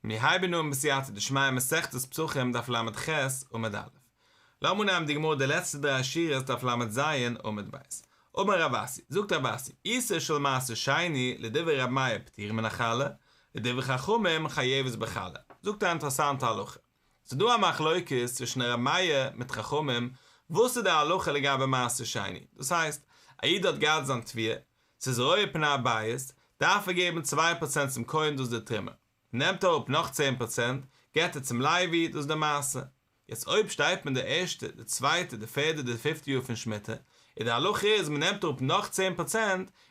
מיר הייבן אן בסייעתא דשמיא מסכת פסחים דף ל"ח עמוד א'. לאמיר נעמען די גמרא די לעצטע דריי שורות דף ל"ז עמוד ב'. אמר רב אסי, זאגט רב אסי, עיסה של מעשר שני לדברי רב מאיר פטורה מן החלה, לדברי חכמים חייבת בחלה. זאגט א אינטערעסאנטע הלכה. ס'איז דא א מחלוקת צווישן רב מאיר מיט חכמים וואס איז די הלכה לגבי מעשר שני. דאס הייסט, א איד האט געהאט זיין תבואה, ס'איז רואה פני הבית, דארף ער געבן 2% צום כהן דאס איז די תרומה. נעמט ער אפ נאך 10%, געבט ער צום לוי, דאס איז די מעשר. יעצט אויב שטייט מען די ערשטע, די צווייטע, די פערדע, די פיפטע יאר פון שמיטה, איז די הלכה איז מען נעמט אראפ נאך 10%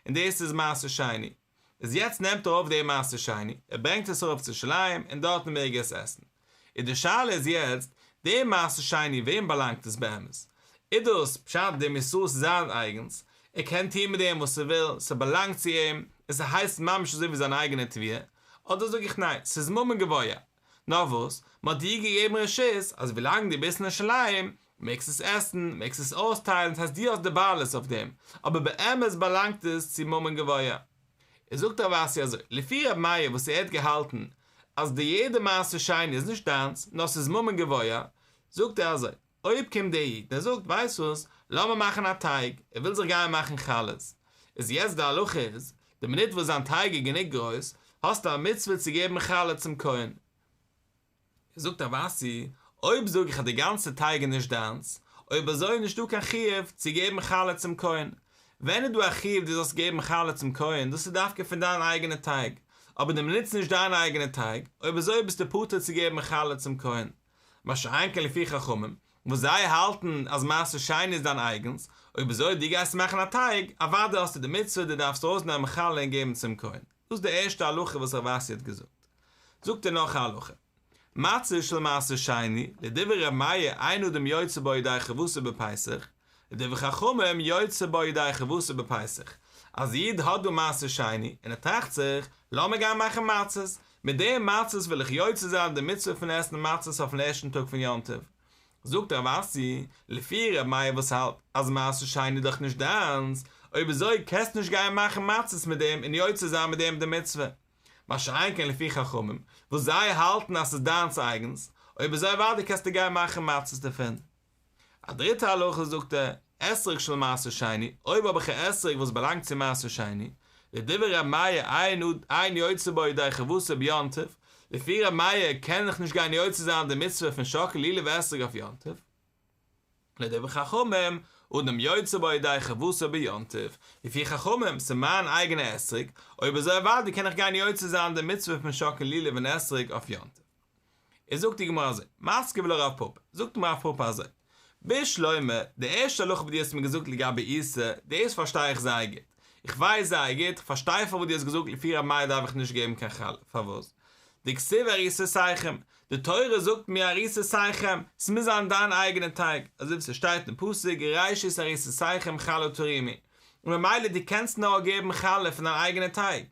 און דאס איז מעשר שני. איז יעצט נעמט ער אויף די מעשר שני, ער ברענגט עס ארויף צו ירושלים און דארטן מעג ער עס עסן. איז די שאלה איז יעצט, די מעשר שני וועם באלאנגט עס באמת? איז דאס פשט דעם ישראל ס'איז זיין אייגנס, ער קען טון מיט דעם וואס ער וויל, ס'באלאנגט צו אים, און ס'הייסט ממש אזוי ווי זיין אייגענע תבואה, אדער זאג איך ניין, ס'איז ממון גבוה. נאר וואס, מ'האט דיר געגעבן רשות אז ווילאנג דו ביסט אין ירושלים, מעגסט עס עסן, מעגסט עס אויסטיילן, ס'הייסט דו האסט די בעלות אויף דעם, אבער באמת באלאנגט עס צו ממון גבוה. איז זאגט רב אסי אזוי, לפי רב מאיר וואס ער האט געהאלטן אז די יעדע מעשר שני איז נישט דיינס, נאר ס'איז ממון גבוה, זאגט ער אזוי, אויב קומט דער איד און ער זאגט ווייסט וואס, לאמיר מאכן א טייג, ער וויל זיך גיין מאכן חלות, איז יעצט די הלכה איז, די מינוט וואס זיין טייג איז גענוג גרויס, האסטו א מצוה צו געבן חלה צום כהן. זאגט רב אסי, אויב זאג איך אז די גאנצע טייג איז נישט דיינס, אויב אזוי איז נישטא קיין חיוב צו געבן חלה צום כהן. ווען איז דא א חיוב דו זאלסט געבן חלה צום כהן, דאס איז דווקא פון דיין אייגענע טייג, אבער די מינוט ס'איז נישט דיין אייגענע טייג, אויב אזוי ביסטו פטור צו געבן חלה צום כהן. מה שאין כן לפי חכמים, וואס זיי האלטן אז מעשר שני איז דיין אייגנס, אויב אזוי דו גייסט מאכן א טייג, אוודאי האסטו די מצוה דו דארפסט ארויסנעמען חלה און געבן צום כהן. דאס איז די ערשטע הלכה וואס רב אסי האט געזאגט. זאגט ער נאך א הלכה. מצה של מעשר שני, לדברי ר' מאיר אין אדם יוצא בה ידי חובתו בפסח, לדברי חכמים יוצא בה ידי חובתו בפסח, אז א איד האט דא מעשר שני און ער טראכט זיך, לאמיר גיין מאכן מצות, מיט די מצות וויל איך יוצא זיין די מצוה פון עסן מצות אויפן ערשטן טאג פון יום טוב. זאגט רב אסי, לפי ר' מאיר וואס האלט אז מעשר שני איז דאך נישט דיינס, אויב אזוי קענסטו נישט גיין מאכן מצות מיט דעם און יוצא זיין מיט דעם די מצוה. מה שאין כן לפי חכמים, וואס זיי האלטן אז ס'איז דיינס אייגנס, אויב אזוי אוודאי קענסטו גיין מאכן מצות דערפון. א דריטע הלכה זאגט ער, אתרוג של מעשר שני, אויב האב איך א אתרוג וואס באלאנגט צו מעשר שני, לדברי ר' מאיר אין יוצא בו ידי חובתו ביום טוב, לפי ר' מאיר קען איך נישט גיין יוצא זיין די מצוה פון שאקל לולב ואתרוג אויף יום טוב. לדברי חכמים, אדם יוצא בו ידי חובתו ביום טוב, לפי חכמים, ס'איז מיין אייגענע אתרוג, אויב אזוי אוודאי קען איך גיין יוצא זיין די מצוה פון שאקלען לולב און אתרוג אויף יום טוב. איז זאגט די גמרא אזוי, מתקיף לה רב פפא, זאגט אים רב פפא אזוי, בשלמא, די ערשטע הלכה וואס דו האסט מיר געזאגט לגבי עיסה, דאס פארשטיי איך זייער גוט, איך ווייס זייער גוט, איך פארשטיי פארוואס דו האסט געזאגט לפי רב מאיר דארף איך נישט געבן קיין חלה, פארוואס? דכתיב עריסותיכם, די תורה זאגט מיר עריסותיכם, ס'מוז זיין דיין אייגענע טייג, אזוי ווי ס'שטייט אין פסוק ראשית עריסותיכם חלה תרימו, און ממילא דו קענסט נאר געבן חלה פון דיין אייגענע טייג.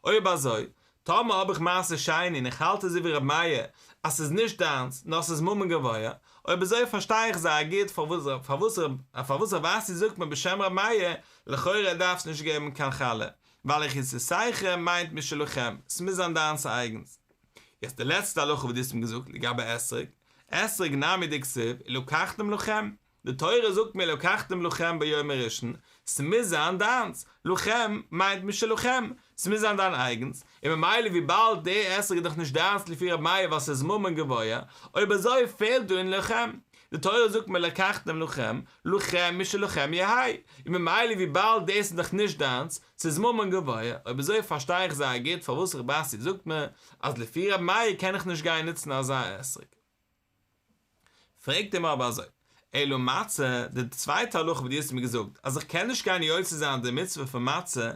אויב אזוי, טאמער האב איך מעשר שני און איך האלט אזוי ווי ר' מאיר אז ס'איז נישט דיינס נאר ס'איז ממון גבוה, אויב אזוי פארשטיי איך זייער גוט פארוואס פארוואס רב אסי זאגט מיר בשם ר' מאיר לכאורה דארפסט נישט געבן קיין חלה, ווייל עריסותיכם מיינט משלכם, ס'מוז זיין דיינס אייגנס. יעצט די לעצטע הלכה וואס דו האסט מיר געזאגט לגבי אתרוג, אתרוג נמי דכתיב ולקחתם לכם, די תורה זאגט מיר ולקחתם לכם ביום הראשון, ס'מוז זיין דיינס, לכם מיינט משלכם, ס'מוז זיין דיין אייגנס, און ממילא וויבאלד די אתרוג איז דאך נישט דיינס לפי ר' מאיר ווייל ס'איז ממון גבוה, אויב אזוי פעלט דא אין לכם, די תורה זאגט מיר ולקחתם לכם, לכם משלכם יהא, און ממילא וויבאלד דאס איז דאך נישט דיינס, ס'איז ממון גבוה, אויב אזוי פארשטיי איך זייער גוט פארוואס רב אסי זאגט מיר אז לפי ר' מאיר קען איך נישט גיין נוצן אזא אתרוג. פרעגט אים אבער אזוי, אלא מצה, די צווייטע הלכה וואס דו האסט מיר געזאגט אז איך קען נישט גיין יוצא זיין די מצוה פון מצה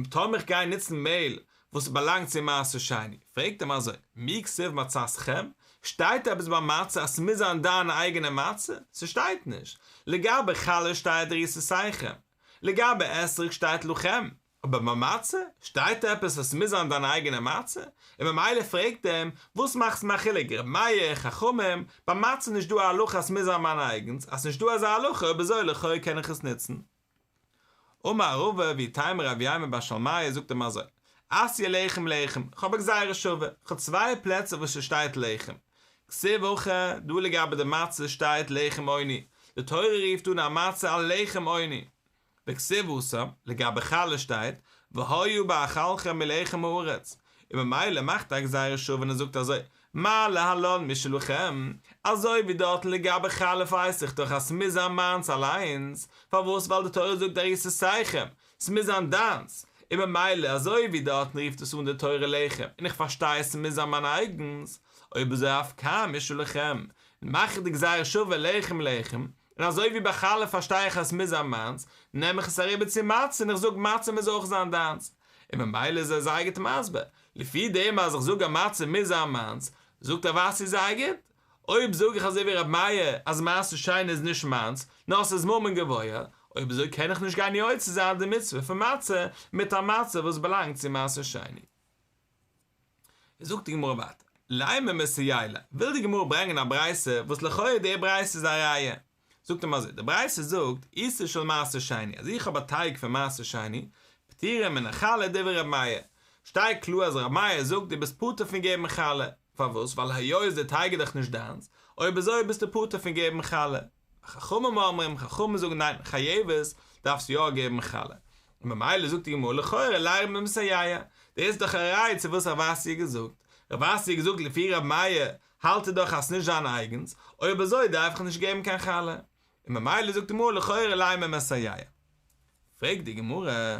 טאמער איך גיי נוצן מעהל וואס באלאנגט צו מעשר שני, פרעגט אים אזוי, מי כתיב מצתכם? שטייט עפעס ביי מצה אז ס'מוז זיין דיין אייגענע מצה? ס'שטייט נישט. לגבי חלה שטייט עריסותיכם, לגבי אתרוג שטייט לכם, אבער ביי מצה? שטייט עפעס אז ס'מוז זיין דיין אייגענע מצה? און ממילא פרעגט אים, וואס מאכט מיר א חילוק ר' מאיר, חכמים, ביי מצה נישט דא א הלכה אז ס'מוז זיין מיין אייגענס, אז ס'נישט דא אזא הלכה אויב אזוי לכאו' קען איך עס נוצן. אמר רבא ואיתימא רב יימר בר שלמיא זאגט אים אזוי, אתיא לחם לחם, כ'האב א גזירה שווה, כ'האב צוויי פלעצער וואס ס'שטייט לחם. כתיב הכא, דא לגבי די מצה שטייט לחם עוני, די תורה רופט אן א מצה א לחם עוני. וכתיב התם, לגבי חלה שטייט, והיה באכלכם מלחם הארץ, און ממילא מאכט א גזירה שווה און ער זאגט אזוי, מה להלן משלכם, אזוי ווי דארטן לגבי חלה ווייס איך דאך אז ס'מוז זיין מיינס אליינס, פארוואס ווייל די תורה זאגט עריסותיכם, ס'מוז זיין דיינס, און ממילא אזוי ווי דארטן רופט עס אן די תורה לחם, און איך פארשטיי אז ס'מוז זיין מיין אייגנס, אויב אזוי אף כאן משלכם, מאך איך די גזירה שווה לחם לחם, און אזוי ווי ביי חלה פארשטיי איך אז ס'מוז זיין מיינס, נעם איך עס אריבער צו מצה און איך זאג מצה מוז אויך זיין דיינס. און ממילא איז ער זייער גוט מסביר, לפי דעם אז איך זאג אז מצה מוז זיין מיינס, זאגט רב אסי זייער גוט, אויב זאג איך אזוי ווי ר' מאיר אז מעשר שני איז נישט מיינס, נאר ס'איז ממון גבוה, אויב אזוי קען איך נישט גיין יוצא זיין די מצוה פון מצה מיט א מצה וואס באלאנגט צו מעשר שני. זאגט די גמרא ווייטער, לימא מסייע ליה, וויל די גמרא ברענגען א ברייתא וואס לכאורה די ברייתא איז א ראיה, זאגט אים אזוי, די ברייתא זאגט, עיסה של מעשר שני, אז איך האב א טייג פון מעשר שני, פטורה מן החלה דברי ר' מאיר, שטייט קלאר אז ר' מאיר זאגט דו ביסט פטור פון געבן חלה, פארוואס? ווייל היות די טייג איז דאך נישט דיינס, אויב אזוי ביסטו פטור פון געבן חלה. חכמים אומרים, חכמים זאגן ניין, חייבת, דארפסט יא געבן חלה. און ממילא זאגט די גמרא לכאורה לימא מסייע, דאס איז דאך א ראיה צו וואס רב אסי האט געזאגט, רב אסי האט געזאגט לפי רב מאיר האלט ער דאך אז ס'נישט זיין אייגנס, אויב אזוי דארף איך נישט געבן קיין חלה. און ממילא זאגט די גמרא לכאורה לימא מסייע. פרעגט די גמרא,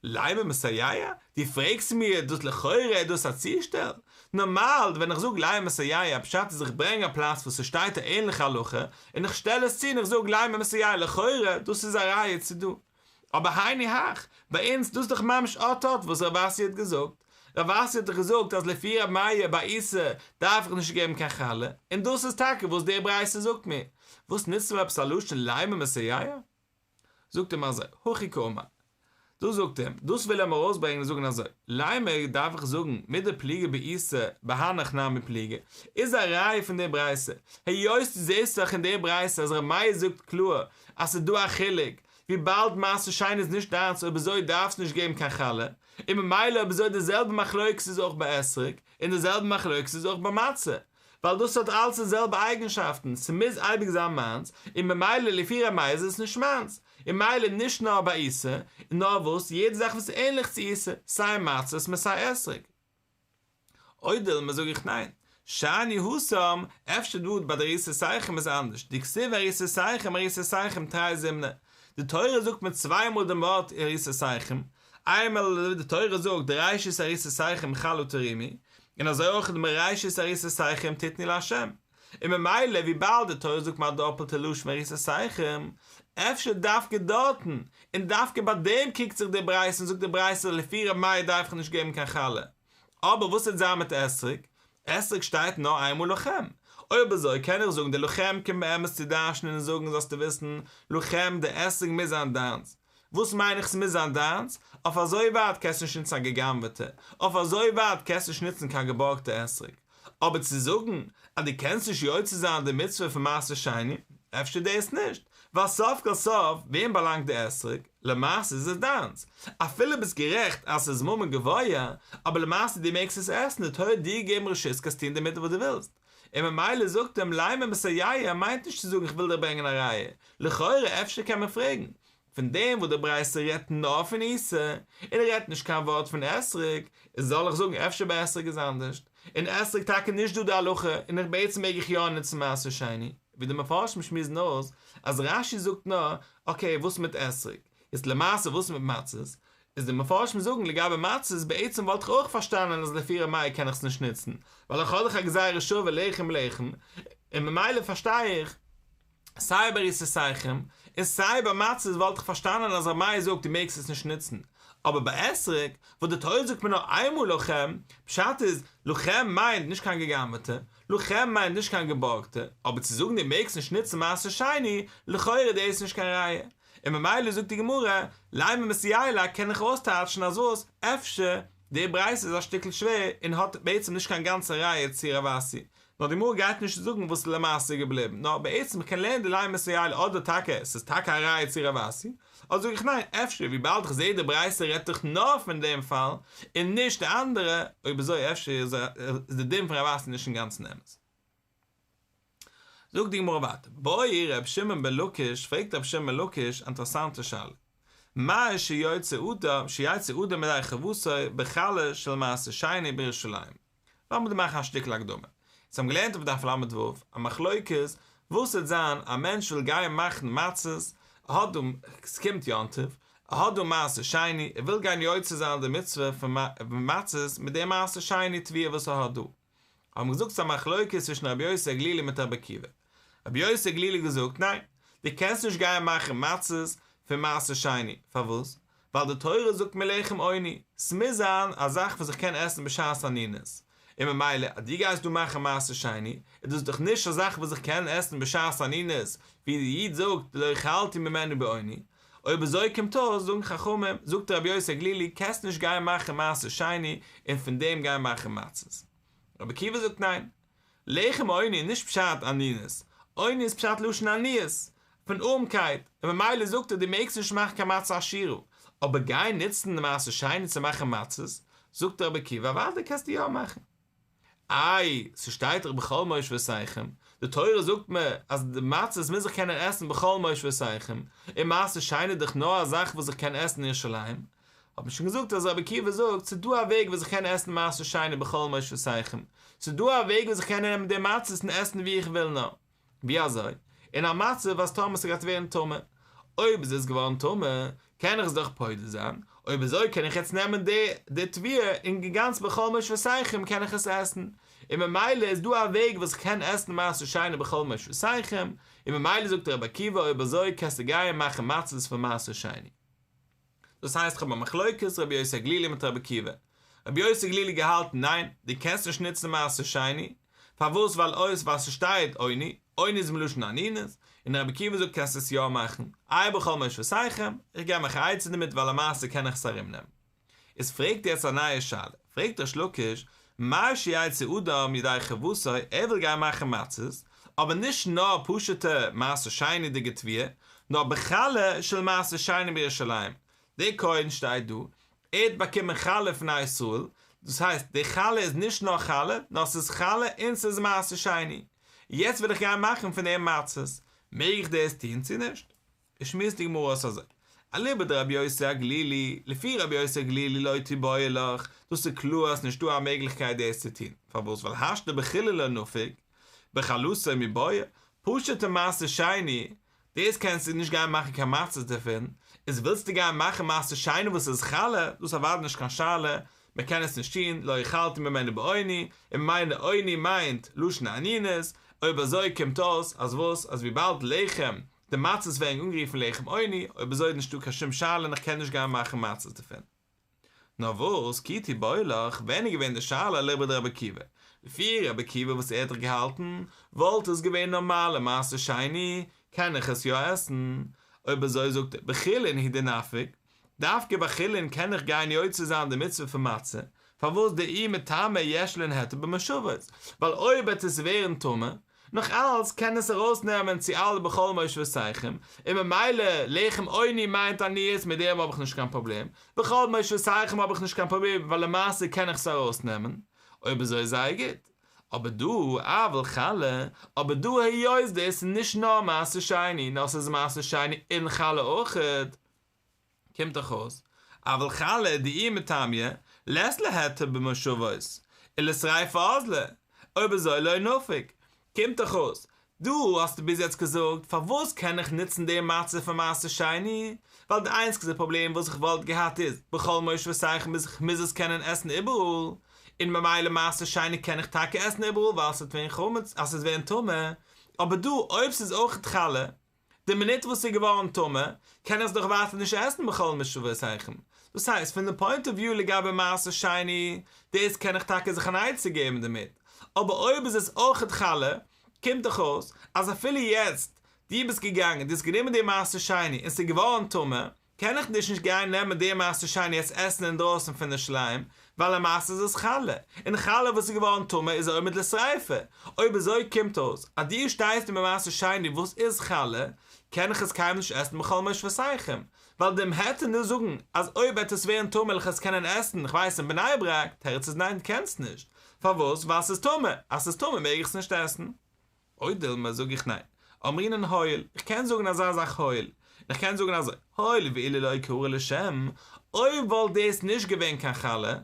לימא מסייע? דו פרעגסט מיר דאס לכאורה איז דאס א צושטעל? נארמאל ווען איך זאג לימא מסייע פשט איז איך ברענג א פלאץ וואס ס'שטייט א ענליכע הלכה און איך שטעל עס צו און איך זאג לימא מסייע לכאורה דאס איז א ראיה צו דא. אבער היינו הך, ביי אונז דאס איז דאך ממש אט אט וואס רב אסי האט געזאגט. רב אסי האט דאך געזאגט אז לפי רב מאיר ביי עיסה דארף איך נישט געבן קיין חלה, און דאס איז טאקע וואס די ברייתא זאגט מיר. וואס נוצט מען עפעס א לשון לימא מסייע? זאגט אים אזוי, הכי קאמר. דאס זאגט אים, דאס וויל ער אים ארויסברענגען און זאגן אזוי, לימא דארף איך זאגן, מדפליגי בעיסה בהנך נמי פליגי, איז א ראיה פון די ברייתא, היות דו זעסט דאך אין די ברייתא אז ר' מאיר זאגט קלאר אז ס'איז דא א חילוק, וויבאלד מעשר שני איז נישט דיינס אויב אזוי דארפסטו נישט געבן קיין חלה, און ממילא אויב אזוי די זעלבע מחלוקת איז אויך ביי אתרוג, און די זעלבע מחלוקת איז אויך ביי מצה. ווייל דאס האט אלץ די זעלבע אייגנשאפטן, ס'מוז אייביג זיין מיינס, און ממילא לפי ר' מאיר איז עס נישט מיינס, און ממילא נישט נאר ביי עיסה, נאר וואס יעדע זאך וואס איז ענליך צו עיסה, סיי מצות און סיי אתרוג. או דילמא זאג איך ניין, שאני התם, אפשר דא ביי די עריסותיכם איז אנדערש, דכתיב עריסותיכם עריסותיכם תרי זימני, די תורה זאגט מיר צוויי מאל דעם ווארט עריסותיכם, איינמאל די תורה זאגט ראשית עריסותיכם חלה תרימו, און אזוי אויך מראשית עריסותיכם תתנו לה', און ממילא וויבאלד די תורה זאגט מיר א דאפלטע לשון עריסותיכם, אפשר דווקא דארטן, און דווקא ביי דעם קריגט זיך די ברייתא און זאגט די ברייתא לפי ר' מאיר דארף איך נישט געבן קיין חלה, אבער וואס וועט זיין מיט אתרוג? אתרוג שטייט נאר איינמאל לכם, אויב אזוי קען איך זאגן די לכם קומט באמת צו דרש'נען און זאגן זאלסטו וויסן לכם די אתרוג מוז זיין דיינס, וואס מיין איך ס'מוז זיין דיינס? אויף אזוי ווייט קענסטו נישט נוצן א גע'גנב'עטע, אויף אזוי ווייט קענסטו נישט נוצן קיין געבארגטע אתרוג. אבער צו זאגן אז דו קענסט נישט יוצא זיין די מצוה פון מעשר שני, אפשר דאס נישט, ווייל סוף כל סוף וועם באלאנגט די אתרוג? למעשה איז עס דיינס. אפילו ביסט גערעכט אז ס'איז ממון גבוה, אבער למעשה דו מעגסט עס עסן, די תורה האט דיר געגעבן רשות קענסט טון דערמיט וואס דו ווילסט. און ממילא זאגט אים לימא מסייע מיינט נישט צו זאגן איך וויל דיר ברענגען א ראיה, לכאורה אפשר קען מען פרעגן, פון דעם וואס די ברייתא רעדט נאר פון עיסה, און רעדט נישט קיין ווארט פון אתרוג, איז זאל איך זאגן אפשר ביי אתרוג איז אנדערשט, און אתרוג טאקע נישט דא די הלכה, און איך בעצם מעג איך יא נוצן מעשר שני, ווי די מפרשים שמועסן אויס אז רש"י זאגט נאר, אקעי וואס מיט אתרוג, איז למעשה וואס מיט מצות, איז די מפרשים זאגן לגבי מצות בעצם וואלט איך אויך פארשטאנען אז לפי ר' מאיר קען איך עס נישט נוצן, ווייל איך האב דאך א גזירה שווה לחם לחם, און ממילא פארשטיי איך, סיי ביי עריסותיכם און סיי ביי מצות וואלט איך פארשטאנען אז ר' מאיר זאגט דו מעגסט עס נישט נוצן, אבער ביי אתרוג וואס די תורה זאגט מיר נאר איינמאל לכם, פשט איז, לכם מיינט נישט קיין גע'גנב'טע, לכם מיינט נישט קיין געבארגטע, אבער צו זאגן דו מעגסט נישט נוצן מעשר שני, לכאורה דאס איז נישט קיין ראיה. און ממילא זאגט די גמרא, לימא מסייע ליה קען איך אויסטייטשן אז וואס, אפשר, די ברייתא איז א שטיקל שווער און האט בעצם נישט קיין גאנצע ראיה צו רב אסי. נאר די גמרא גייט נישט זאגן וואס איז למעשה געבליבן, נאר בעצם איך קען לערנען די לימא סייע לי אדער טאקע עס איז טאקע א ראיה צו רב אסי, אדער זאג איך ניין אפשר וויבאלד איך זעה די ברייתא רעדט דאך נאר פון דעם פאל און נישט די אנדערע, אויב אזוי אפשר איז די דין פון רב אסי נישט אינגאנצן אמת. זאגט די גמרא ווייטער, בעי ר' שמעון בן לקיש, פרעגט ר' שמעון בן לקיש א אינטערעסאנטע שאלה, מהו שיוצא אדם שיצא אדם ידי חובתו בחלה של מעשר שני בירושלים? לאמיר דא מאכן א שטיקל הקדמה. אונז האבן געלערנט אויף דף ל"ו א מחלוקת וואס וועט זיין א מענטש וויל גיין מאכן מצות, ער האט דא, ס'קומט יום טוב, ער האט דא מעשר שני, ער וויל גיין יוצא זיין די מצוה פון מצות מיט די מעשר שני תבואה וואס ער האט דא. האבן געזאגט ס'איז א מחלוקת צווישן רבי יוסי הגלילי מיט רבי עקיבא. רבי יוסי הגלילי האט געזאגט, ניין, דו קענסט נישט גיין מאכן מצות פון מעשר שני, פארוואס? ווייל די תורה זאגט מיר לחם עוני, ס'מוז זיין א זאך וואס איך קען עסן בשעת אנינות, און ממילא אז דו גייסט דא מאכן מעשר שני, איז דאס דאך נישט א זאך וואס איך קען עסן בשעת אנינות, ווי די איד זאגט לא אכלתי ממנו בעוני, אויב אזוי קומט אויס, זאגן חכמים, זאגט רבי יוסי הגלילי, קענסט נישט גיין מאכן מעשר שני און פון דעם גיין מאכן מצות. רבי עקיבא זאגט ניין. לחם עוני איז נישט פשט אנינות, עוני איז פשט לשון עניות, פון ארעמקייט, און ממילא זאגט ער דו מעגסט נישט מאכן קיין מצה עשירה, אבער גיין נוצן די מעשר שני צו מאכן מצות, זאגט רבי עקיבא אוודאי קענסטו יא מאכן. איי, ס'שטייט דאך בכל מושבותיכם, די תורה זאגט מיר אז די מצות מוז איך קענען עסן בכל מושבותיכם, און מעשר שני איז דאך נאר א זאך וואס איך קען עסן אין ירושלים, האט מען שוין געזאגט אז רבי עקיבא זאגט ס'איז דא א וועג וואס איך קען עסן מעשר שני בכל מושבותיכם, ס'איז דא א וועג וואס איך קען נעמען די מצות און עסן ווי איך וויל נאר. ווי אזוי? אין א מצב אז טאמער ס'גייט ווערן טמא, אויב עס איז געווארן טמא, קען איך עס דאך פודה זיין, אויב אזוי קען איך יעצט נעמען די די תבואה און גאנץ בכל מושבותיכם קען איך עס עסן, און ממילא איז דא א וועג וואס איך קען עסן מעשר שני בכל מושבותיכם, און ממילא זאגט רבי עקיבא אויב אזוי קענסטו גיין מאכן מצות פון מעשר שני. דאס הייסט כ'האב א מחלוקת רבי יוסי הגלילי מיט רבי עקיבא. רבי יוסי הגלילי געהאלטן ניין, דו קענסט נישט נוצן מעשר שני, פארוואס ווייל אויס ווייל ס'שטייט עוני, עוני איז מלשון אנינות, און רבי עקיבא זאגט קענסט עס יא מאכן, איי בכל מושבותיכם, איך געב מיך א עצה דערמיט ווייל למעשה קען איך עס ארום נעמען. איז פרעגט יעצט א נייע שאלה, פרעגט ריש לקיש, מהו שיצא אדם ידי חובתו, ער וויל גיין מאכן מצות, אבער נישט נאר פשוטע מעשר שני'דיגע תבואה, נאר בחלה של מעשר שני בירושלים, דער כהן שטייט דא, ער האט באקומען חלה פון א ישראל, דאס הייסט די חלה איז נישט נאר חלה, נאר ס'איז חלה און ס'איז מעשר שני, יעצט וויל איך גיין מאכן פון דעם מצות, מעג איך דאס טון צו נישט? איז שמועסט די גמרא אויס אזוי, אליבא דרבי יוסי הגלילי, לפי רבי יוסי הגלילי לא תיבעי לך, דאס איז קלאר אז ס'נישט דא א מעגליכקייט דאס צו טון, פארוואס ווייל השתא בחולין לא נפיק, בחלתו מיבעיא, פשוטע מעשר שני, דאס קענסטו נישט גיין מאכן קיין מצות דערפון, איז ווילסטו גיין מאכן מעשר שני וואס איז חלה, דאס איז אוודאי נישט קיין שאלה, מען קען עס נישט טון, לא אכלתי ממנו בעוני, און ממילא עוני מיינט לשון אנינות, אויב אזוי קומט אויס אז וואס, אז וויבאלד לחם די מצות ווערן אנגערופן לחם עוני, אויב אזוי איז נישטא קיין שום שאלה און איך קען נישט גיין מאכן מצות דערפון. נאר וואס, כי תיבעי לך, ווען איז געווען די שאלה אליבא דרבי עקיבא? לפי רבי עקיבא וואס ער האט דאך געהאלטן, וואלט עס געווען נארמאלע מעשר שני, קען איך עס יא עסן. אויב אזוי זאגט ער, בחולין הוא דנפיק, דווקא ביי חולין קען איך גיין יוצא זיין די מצוה פון מצה, פארוואס דאי מיטמא יש להן היתר במושבות, ווייל אויב וועט עס ווערן טמא, נאך אלץ קען עס ארויס נעמען צו אלע בכל מושבותיכם, און ממילא לחם עוני מיינט עניות מיט דעם האב איך נישט קיין פראבלעם, בכל מושבותיכם האב איך נישט קיין פראבלעם ווייל למעשה קען איך עס ארויס נעמען, אויב אזוי איז זייער גוט. אבער דא, אבל חלה, אבער דא היות דאס איז נישט נאר מעשר שני, נאר ס'איז מעשר שני און חלה אויכעט, קומט דאך אויס, אבל חלה דאי מיטמיא, לית לה היתר במושבות, ולשריפה אזלא, אויב אזוי לא נפיק, קומט דאך אויס, דא האסטו ביז יעצט געזאגט פארוואס קען איך נוצן די מצה פון מעשר שני, ווייל די איינציגסטע פראבלעם וואס איך וואלט געהאט איז בכל מושבותיכם איז איך מוז עס קענען עסן איבעראל, און ממילא מעשר שני קען איך טאקע עסן איבעראל ווייל ס'וועט ווערן חמץ אז ס'וועט ווערן טמא, אבער דא אויב ס'איז אויכעט חלה, די מינוט וואס ס'איז געווארן טמא, קען איך עס דאך ווייטער נישט עסן בכל מושבותיכם. דאס הייסט, פון די פוינט אוו וויו לגבי מעשר שני, דאס קען איך טאקע זיך אן עצה געבן דערמיט, אבער אויב איז עס אויכעט חלה, קומט דאך אויס אז אפילו יעצט, דו ביסט געגאנגען, דו האסט גענומען די מעשר שני און ס'איז געווארן טמא, קען איך נישט נישט גיין נעמען די מעשר שני יעצט עסן אינדרויסן פון ירושלים, ווייל למעשה איז עס חלה, און חלה וואס איז געווארן טמא איז עומד לשריפה, אויב אזוי קומט אויס אז דו שטייסט מיט מעשר שני וואס איז חלה, קען איך עס קיינמאל נישט עסן בכל מושבותיכם, ווייל דעם היתר נאר זאגן אז אויב וועט עס ווערן טמא וועל איך עס קענען עסן, כ'ווייס אין בני ברק, תירוץ איז ניין דו קענסט נישט, פארוואס? ווייל ס'איז טמא, אז ס'איז טמא מעג איך עס נישט עסן. או דילמא זאג איך ניין, אמרינן הואיל, איך קען זאגן אזא זאך הואיל, און איך קען זאגן אזוי, הואיל ואילו לא קרא לשם, אויב וואלט דאס נישט געווען קיין חלה,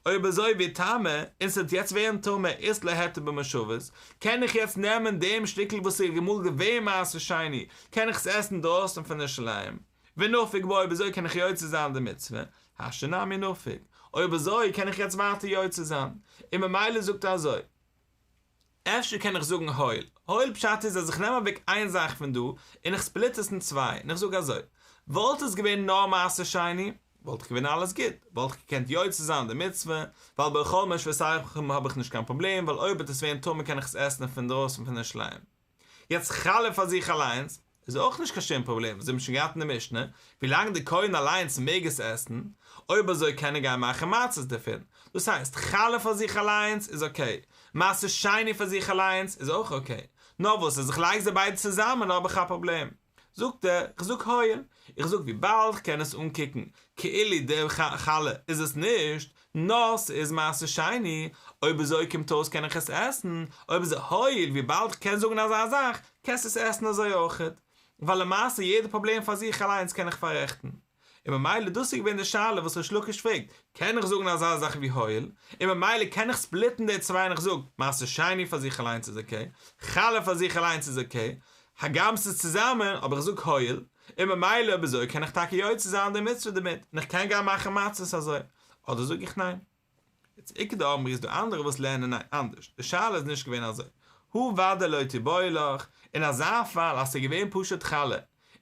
אויב אזוי ואיטמא, און ס'וועט יעצט ווערן טמא אית ליה היתר במושבות, קען איך יעצט נעמען דעם שטיקל וואס איז אמאל געווען מעשר שני, קען איך עס עסן דרויסן פון ירושלים, ונפיק ביה אויב אזוי קען איך יוצא זיין די מצוה, השתא נמי נפיק, אויב אזוי קען איך יעצט ווייטער יוצא זיין, און ממילא זאגט ער אזוי. אפשר קען איך זאגן הואיל. הואיל פשט איז אז איך נעם אוועק איין זאך פון דא און איך ספליט עס אין צוויי און איך זאג אזוי, וואלט עס געווען נאר מעשר שני, וואלט איך געווען אלעס גוט, וואלט איך געקענט יוצא זיין די מצוה, ווייל בכל מושבותיכם האב איך נישט קיין פראבלעם, ווייל אויב וועט עס ווערן טמא קען איך עס עסן פון דרויסן פון ירושלים. יעצט חלה פאר זיך אליינס איז אויך נישט קיין שום פראבלעם, אזוי האבן מיר שוין געהאט אין די משנה, ווילאנג די כהן אליינס מעג עס עסן, אויב אזוי קען ער גיין מאכן מצות דערפון, דאס הייסט חלה פאר זיך אליינס איז אקעי, מעשר שני פאר זיך אליינס איז אויך אקעי, נאר וואס אז איך לייג זיי ביידע צוזאמען האב איך א פראבלעם. זאגט ער, איך זאג הואיל, איך זאג וויבאלד כ'קען עס אנקוקן כאילו די חלה איז עס נישט, נאר ס'איז מעשר שני, אויב אזוי קומט אויס קען איך עס עסן, אויב אזוי הואיל וויבאלד כ'קען זאגן אזא זאך, קענסט עס עסן אזוי אויכעט, ווייל למעשה יעדע פראבלעם פאר זיך אליינס קען איך פאררעכטן. און ממילא דאס איז געווען די שאלה וואס ריש לקיש פרעגט, קען איך זאגן אזא זאך ווי הואיל, און ממילא קען איך ספליטן די צוויי און איך זאג, מעשר שני פאר זיך אליינס איז אקעי, חלה פאר זיך אליינס איז אקעי, הגם ס'איז צוזאמען, אבער איך זאג הואיל, און ממילא אויב אזוי קען איך טאקע יוצא זיין די מצוה דערמיט, און איך קען גיין מאכן מצות אזוי, אדער זאג איך ניין. יעצט איכא דאמרי איז דא אנדערע וואס לערנען ניין אנדערש, די שאלה איז נישט געווען אזוי, הא ודאי לא תיבעי לך, אין אזא פאל אז ס'איז געווען פשוט חלה,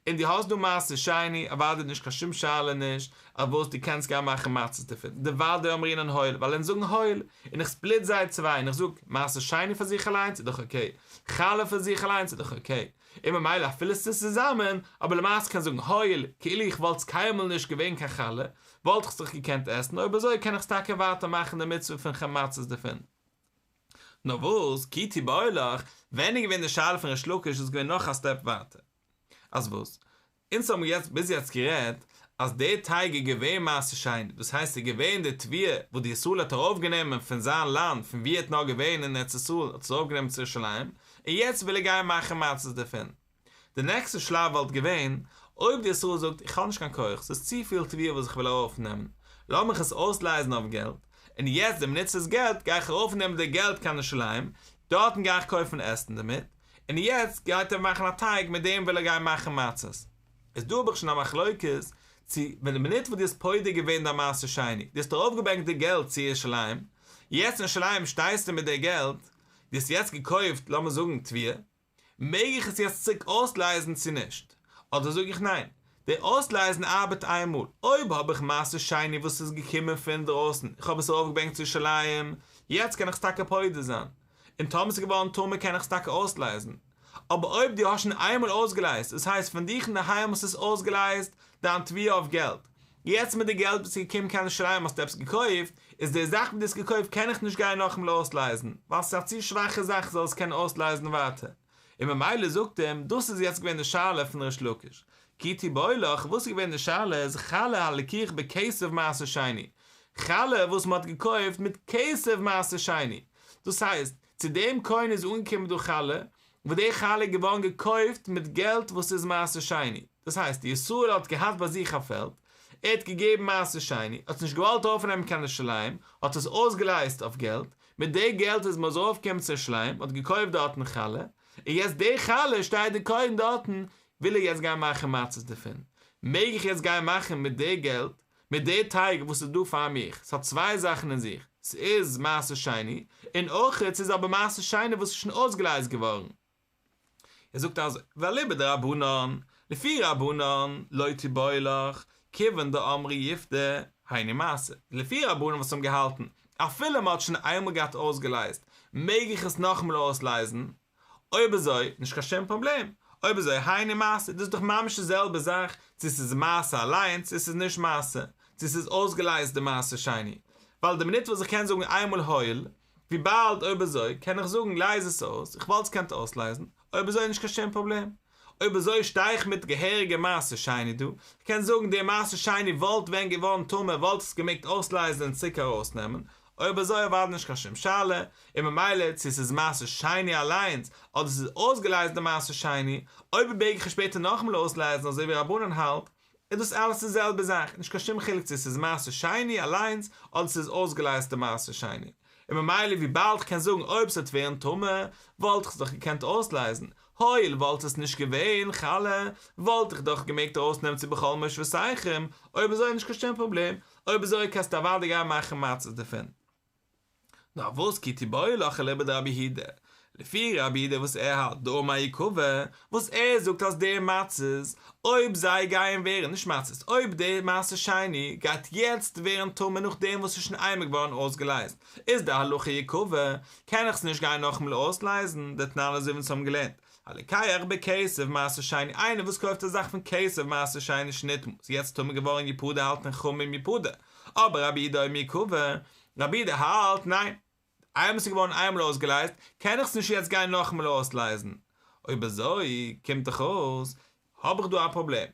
און דו האסט דא מעשר שני, אוודאי נישט קיין שום שאלה נישט, אויף וואס דו קענסט גיין מאכן מצות דערפון, דודאי אמרינן הואיל, ווייל אונז זאגן הואיל, און איך ספליט זיי צוויי, און איך זאג, מעשר שני פאר זיך אליינס איז דאך אקעי, חלה פאר זיך אליינס איז דאך אקעי, און ממילא אפילו ס'איז צוזאמען, אבער למעשה קען זאגן הואיל, כאילו איך וואלט עס קיינמאל נישט געווען קיין חלה, וואלט איך עס דאך געקענט עסן, אויב אזוי קען איך עס טאקע ווייטער מאכן די מצוה פון מצות דערפון. נאר וואס, כי תיבעי לך, ווען איז געווען די שאלה פון ריש לקיש איז געווען נאך א סטעפ ווייטער. אז וואס? אונז האבן יעצט ביז יעצט גערעדט אז די טייג איז געווען מעשר שני, דאס הייסט ס'איז געווען די תבואה וואס די ישראל האט ארויפגענומען פון זיין לאנד פון וואו ער האט נאר געווען אין ארץ ישראל האט עס ארויפגענומען צו ירושלים, און יעצט וויל ער גיין מאכן מצות דערפון. די נעקסטע שלב וואלט געווען אויב די ישראל זאגט איך האב נישט קיין כח, ס'איז צופיל תבואה וואס איך וויל ארויפנעמען, לאמיך עס אויסלייזן אויף געלט, און יעצט די מינוט ס'איז געלט גיי איך ארויפנעמען די געלט קיין ירושלים, דארטן גיי איך קויפן עסן דערמיט, און יעצט גייט ער מאכן א טייג מיט דעם וויל ער גיין מאכן מצות. איז דא האב איך שוין א מחלוקת צו ווען די מינוט וואס דו האסט פודה געווען דיין מעשר שני, דו האסט ארויפגעברענגט די געלט צו ירושלים, יעצט אין ירושלים שטייסטו מיט די געלט, דו האסט יעצט געקויפט לאמיר זאגן תבואה, מעג איך עס יעצט צוריק אויסלייזן צו נישט? אדער זאג איך ניין, די אויסלייזן ארבעט איינמאל, אויב האב איך מעשר שני וואס איז געקומען פון דרויסן, איך האב עס ארויפגעברענגט צו ירושלים, יעצט קען איך עס טאקע פודה זיין, און טאמער ס'איז געווארן טמא קען איך עס טאקע אויסלייזן. אבער אויב דו האסט שוין איינמאל אויסגעלייזט, דאס הייסט פון דיך אינדערהיים האסטו עס אויסגעלייזט דיין תבואה אויף געלט, יעצט מיט די געלט ביסטו געקומען קיין ירושלים האסטו עפעס געקויפט, איז די זאך וואס דו האסט געקויפט קען איך נישט גיין נאכאמאל אויסלייזן, ווייל ס'איז א צו שוואכע זאך זאל עס קענען אויסלייזן ווייטער. און ממילא זאגט אים, דאס איז יעצט געווען די שאלה פון ריש לקיש, כי תיבעי לך, וואס איז געווען די שאלה איז חלה הלקוח בכסף מעשר שני, חלה וואס מ'האט געקויפט מיט כסף מעשר שני, דאס הייסט, צו דעם כהן איז אנגעקומען דא חלה, וואס די חלה איז געווארן געקויפט מיט געלט וואס איז מעשר שני, דאס הייסט, די ישראל האט געהאט ביי זיך א פעלד, ער האט געגעבן מעשר שני, האט עס נישט געוואלט ארויפנעמען קיין ירושלים, האט עס אויסגעלייזט אויף געלט, מיט די געלט איז מען ארויפגעקומען צו ירושלים, האט געקויפט דארטן חלה, און יעצט די חלה שטייט די כהן דארטן, וויל ער יעצט גיין מאכן מצות דערפון, מעג איך יעצט גיין מאכן מיט די געלט, מיט די טייג וואס איז דא פאר מיך, ס'האט צוויי זאכן אין זיך, ס'איז מעשר שני, און אויכעט ס'איז אבער מעשר שני וואס איז שוין אויסגעלייזט געווארן. ער זאגט אזוי, ואליבא דרבנן, לפי רבנן, לא תיבעי לך, כיוון דאמרי יפדה, היינו מעשר. לפי רבנן וואס האבן געהאלטן, אפילו מ'האט שוין איינמאל געהאט אויסגעלייזט, מעג איך עס נאכאמאל אויסלייזן, אויב אזוי, נישט קיין שום פראבלעם. אויב אזוי, היינו מעשר, דאס איז דאך ממש די זעלבע זאך, צו ס'איז מעשר אליין, צו ס'איז נישט מעשר, צו ס'איז אויסגעלייזט די מעשר שני. ווייל די מינוט וואס איך קען זאגן איינמאל הואיל, וויבאלד אויב אזוי קען איך זאגן לייז עס אויס, איך וואלט עס געקענט אויסלייזן, אויב אזוי איז נישט קיין שום פראבלעם. אויב אזוי שטיי איך מיט געהעריגע מעשר שני דא, איך קען זאגן די מעשר שני וואלט ווען געווארן טמא וואלט איך עס געמעגט אויסלייזן און צוריק ארויסנעמען, אויב אזוי אוודאי נישט קיין שום שאלה, און ממילא צו עס איז מעשר שני אליינס אדער עס איז אויסגעלייזט די מעשר שני, אויב מעג איך עס שפעטער נאכאמאל אויסלייזן אזוי ווי רבנן האלט, איז דאס אלעס די זעלבע זאך, נישט קיין שום חילוק צו עס איז מעשר שני אליינס אדער עס איז אויסגעלייזטע מעשר שני, און ממילא וויבאלד כ'קען זאגן אויב ס'וועט ווערן טמא וואלט איך עס דאך געקענט אויסלייזן, הואיל וואלט עס נישט געווען חלה וואלט איך דאך געמעגט ארויסנעמען צו בכל מושבותיכם, אויב אזוי איז נישט קיין שום פראבלעם, אויב אזוי קענסטו אוודאי גיין מאכן מצות דערפון. נאר וואס כי תיבעי לך אליבא דרבי יהודה, לפי רבי יהודה וואס ער האלט דאמר יקבע, וואס ער זאגט אז די מצות, אויב זיי גייען ווערן, נישט מצות, אויב די מעשר שני גייט יעצט ווערן טמא נאכדעם וואס ס'איז שוין איינמאל געווארן אויסגעלייזט, איז די הלכה יקבע, קען איך עס נישט גיין נאכאמאל אויסלייזן, דתנן אזוי ווי אונז האבן געלערנט, הלוקח בכסף מעשר שני, איינער וואס קויפט א זאך פון כסף מעשר שני שנטמאה, ס'איז יעצט טמא געווארן יפדה האלטן חכמים יפדה, אבער רבי יהודה אומר יקבע, רבי יהודה האלט, ניין, איינמאל ס'איז געווארן איינמאל אויסגעלייזט, קען איך עס נישט יעצט גיין נאכאמאל אויסלייזן. אויב אזוי, קומט דאך אויס, האב איך דא א פראבלעם.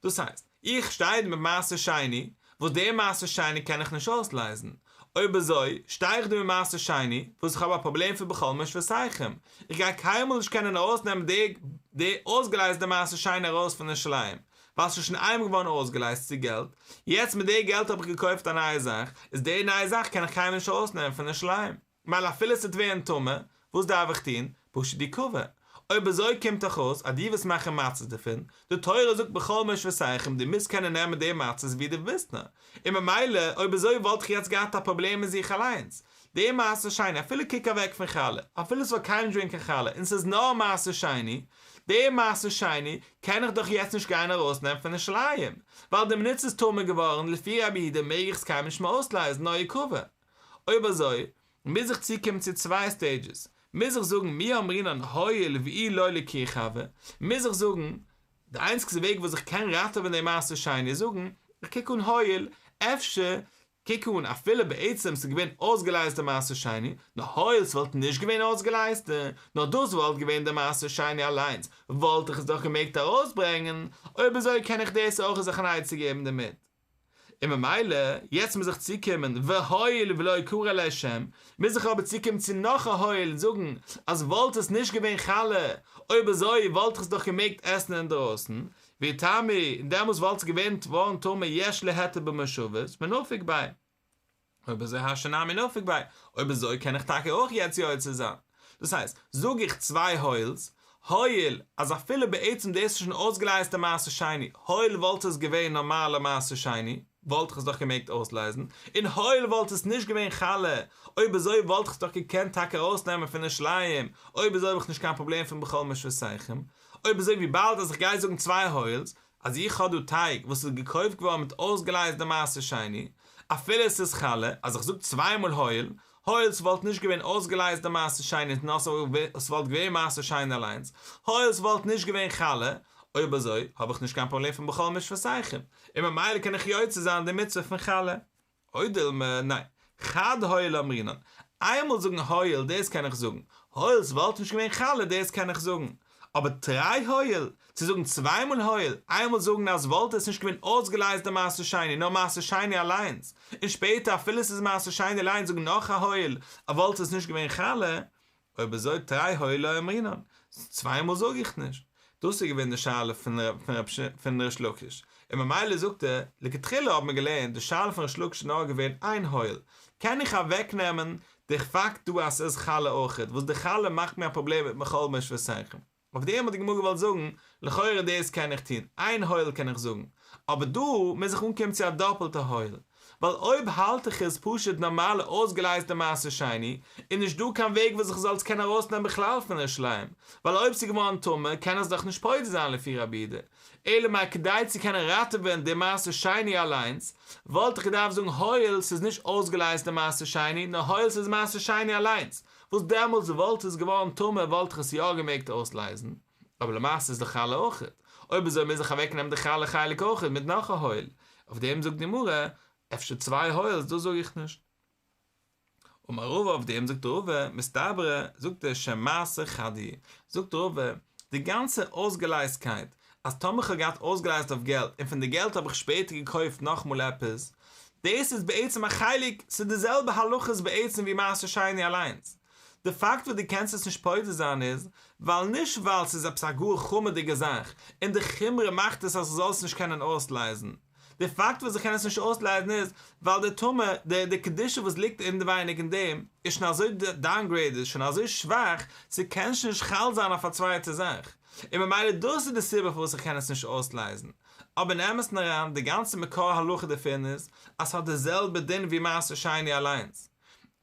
דאס הייסט, איך שטיי דא מיט מעשר שני, וואס דער מעשר שני קען איך נישט אויסלייזן. אויב אזוי, שטיי איך דא מיט מעשר שני, וואס איך האב א פראבלעם פון בכל מושבותיכם. איך גיי קיינמאל נישט קענען ארויסנעמען די די אויסגעלייזטע מעשר שני ארויס פון ירושלים. ווייל ס'איז שוין איינמאל געווארן אויסגעלייזט צו געלט, יעצט מיט די געלט האב איך געקויפט א נייע זאך, איז די נייע זאך קען איך קיינמאל נישט ארויסנעמען פון ירושלים, מילא אפילו ס'וועט ווערן טמא, וואס דארף איך טון? פשוט יקבע. אויב אזוי קומט דאך אויס אז דו וועסט מאכן מצות דערפון, די תורה זאגט בכל מושבותיכם דו מוזט קענען נעמען די מצות ווי דו ווילסט נאר, און ממילא אויב אזוי וואלט איך יעצט געהאט א פראבלעם אין זיך אליינס, די מעשר שני, אפילו קוק אוועק פון חלה, אפילו ס'וואלט קיינמאל נישט געווען קיין חלה, און ס'איז נאר מעשר שני, די מעשר שני קען איך דאך יעצט נישט גיין ארויסנעמען פון ירושלים, ווייל די מינוט ס'איז טמא געווארן, לפי רבי יהודה מעג איך עס קיינמאל נישט מער אויסלייזן נאר יקבע. אויב אזוי, מוז איך צוקומען צו צוויי סטעידזשעס, מוז איך זאגן מי אמרינן הואיל ואי לא לקוח הוי, מוז איך זאגן, די איינציגסטע וועג וואס איך קען ראטעווען די מעשר שני איז זאגן, איך קוק אן הואיל, אפשר קוק אן, אפילו בעצם ס'איז געווען אויסגעלייזטע מעשר שני, נאר הואיל ס'וואלט נישט געווען אויסגעלייזטע, נאר דאס וואלט געווען די מעשר שני אליינס, וואלט איך עס דאך געמעגט ארויסברענגען, אויב אזוי קען איך דאס אויך זיך אן עצה געבן דערמיט. און ממילא, יעצט מוז איך צוקומען, והואיל ולא קרי עליה שם, מוז איך אבער צוקומען צו נאך א הואיל און זאגן אז וואלט עס נישט געווען חלה, אויב אזוי וואלט איך עס דאך געמעגט עסן אינדרויסן, ויטמאו, און דעמאלס וואלט עס געווען געווארן טמא יש לו היתר במושבות, ונפיק ביה. אויב אזוי השתא נמי נפיק ביה, אויב אזוי קען איך טאקע אויך יעצט יוצא זיין. דאס הייסט, זאג איך צוויי הואיל'ס, הואיל אז אפילו בעצם דאס איז שוין אויסגעלייזטע מעשר שני, הואיל וואלט עס געווען נארמאלע מעשר שני, וואלט איך עס דאך געמעגט אויסלייזן, און הואיל וואלט עס נישט געווען חלה, אויב אזוי וואלט איך עס דאך געקענט טאקע ארויסנעמען פון ירושלים, אויב אזוי האב איך נישט קיין פראבלעם פון בכל מושבותיכם. אויב אזוי וויבאלד אז איך גיי זאגן צוויי הואיל'ס, אז איך האב דא טייג וואס איז געקויפט געווארן מיט אויסגעלייזטע מעשר שני, אפילו עס איז חלה, אז איך זאג צוויי מאל הואיל, הואיל ס'וואלט נישט געווען אויסגעלייזטע מעשר שני נאר ס'וואלט געווען מעשר שני אליינס, הואיל ס'וואלט נישט געווען חלה, אויב אזוי האב איך נישט קיין פראבלעם פון בכל מושבותיכם, און ממילא קען איך יוצא זיין די מצוה פון חלה. או דילמא, ניין. חד הואיל אמרינן. איינמאל זאגן הואיל דאס קען איך זאגן. הואיל ס'וואלט נישט געווען חלה דאס קען איך זאגן. אבער תרי הואיל, צו זאגן צוויי מאל הואיל, איינמאל זאגן אז וואלט עס נישט געווען אויסגעלייזט די מעשר שני נאר מעשר שני אליינס, און שפעטער אפילו ס'איז מעשר שני אליינס זאגן נאך א הואיל אז וואלט עס נישט געווען חלה, אויב אזוי תרי הואיל לא אמרינן, צוויי מאל זאג איך נישט. דאס איז געווען די שאלה פון ריש לקיש, און ממילא זאגט ער, לכתחילה האט מען געלערנט די שאלה פון ריש לקיש איז נאר געווען איין הואיל, קען איך אוועק נעמען די פאקט דא אז ס'איז חלה אויכעט, וואס די חלה מאכט מיר א פראבלעם מיט בכל מושבותיכם. אויף דעם האט די גמרא געוואלט זאגן, לכאורה דאס קען איך טון, איין הואיל קען איך זאגן, אבער דא מוז איך אנקומען צו א דאפלטע הואיל, ווייל אויב האלט איך עס פשוט נארמאלע אויסגעלייזטע מעשר שני, איז נישט דא קיין וועג וואס איך זאל עס קענען ארויסנעמען בכלל פון ירושלים, ווייל אויב ס'איז געווארן טמא קען עס דאך נישט פודה זיין לפי רבי יהודה, אלא מאי כדי צו קענען ראטעווען די מעשר שני אליינס, וואלט איך געדארפט זאגן הואיל ס'איז נישט אויסגעלייזטע מעשר שני, נאר הואיל ס'איז מעשר שני אליינס, וואס דעמאלטס וואלט עס געווארן טמא וואלט איך עס יא געמעגט אויסלייזן, אבער למעשה איז דאך חלה אויכעט, אויב אזוי מוז איך אוועק נעמען די חלה חלק אויכעט מיט נאך א הואיל, אויף דעם זאגט די גמרא, אפשר צוויי הואיל'ס דאס זאג איך נישט. אמר רבא אויף דעם זאגט רבא, מסתברא, זאגט ער שם מעשר חד הוא, זאגט רבא, די גאנצע אויסגעלייזטקייט, אז טאמער כ'האב געהאט אויסגעלייזט אויף געלט און פון די געלט האב איך שפעטער געקויפט נאכמאל עפעס, דאס איז בעצם א חלק, ס'איז די זעלבע הלכות בעצם ווי מעשר שני אליינס. די פאקט וואס דו קענסט עס נישט פודה זיין איז, ווייל נישט ווייל ס'איז עפעס א גאר חמור'דיגע זאך, און די חומרא מאכט עס אז כ'זאל עס נישט קענען אויסלייזן. די פאקט וואס איך קען עס נישט אויסלייזן איז, ווייל די טומאה, די די קדושה וואס ליגט אינעווייניג אין דעם, איז שוין אזוי דאונגרעידעד, איז שוין אזוי שוואך, ס'קען שוין נישט חל זיין אויף א צווייטע זאך. און ממילא דאס איז די סיבה פארוואס איך קען עס נישט אויסלייזן. אבער אין אמת'ן אריין, די גאנצע מקור הלכה דערפון איז, אז ס'האט די זעלבע דין ווי מעשר שני אליינס.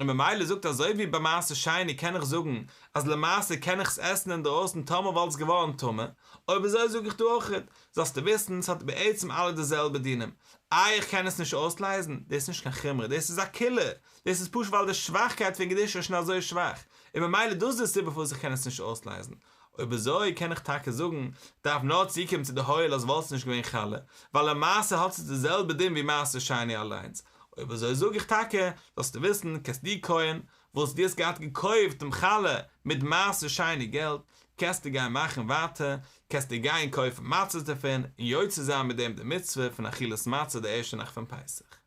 און ממילא זאגט אזוי ווי ביי מעשר שני קען איך זאגן אז למעשה קען איך עס עסן אינדרויסן טאמער וואלט עס געווארן טמא, אויב אזוי זאג איך דא אויכעט, זאלסטו וויסן ס'האט בעצם אלע די זעלבע דינים, איי איך קען עס נישט אויסלייזן, דאס איז נישט קיין חומרא דאס איז א קולא, דאס איז פשוט ווייל די שוואכקייט פון קדושה איז שוין אזוי שוואך, און ממילא דאס איז די סיבה פארוואס איך קען עס נישט אויסלייזן, אויב אזוי קען איך טאקע זאגן, דארף נאר צוקומען צו די הואיל אז וואלט עס נישט געווען חלה, ווייל למעשה האט עס די זעלבע דין ווי מעשר שני אליינס, אויב אזוי זאג איך טאקע, זאלסטו וויסן, קענסט דו כהן, וואס דו האסט געהאט געקויפט דעם חלה מיט מעשר שני געלט, קענסטו גיין מאכן ווייטער, קענסטו גיין קויפן מצות דערפון, און יוצא זיין מיט דעם די מצוה פון אכילת מצה די ערשטע נאכט פון פסח.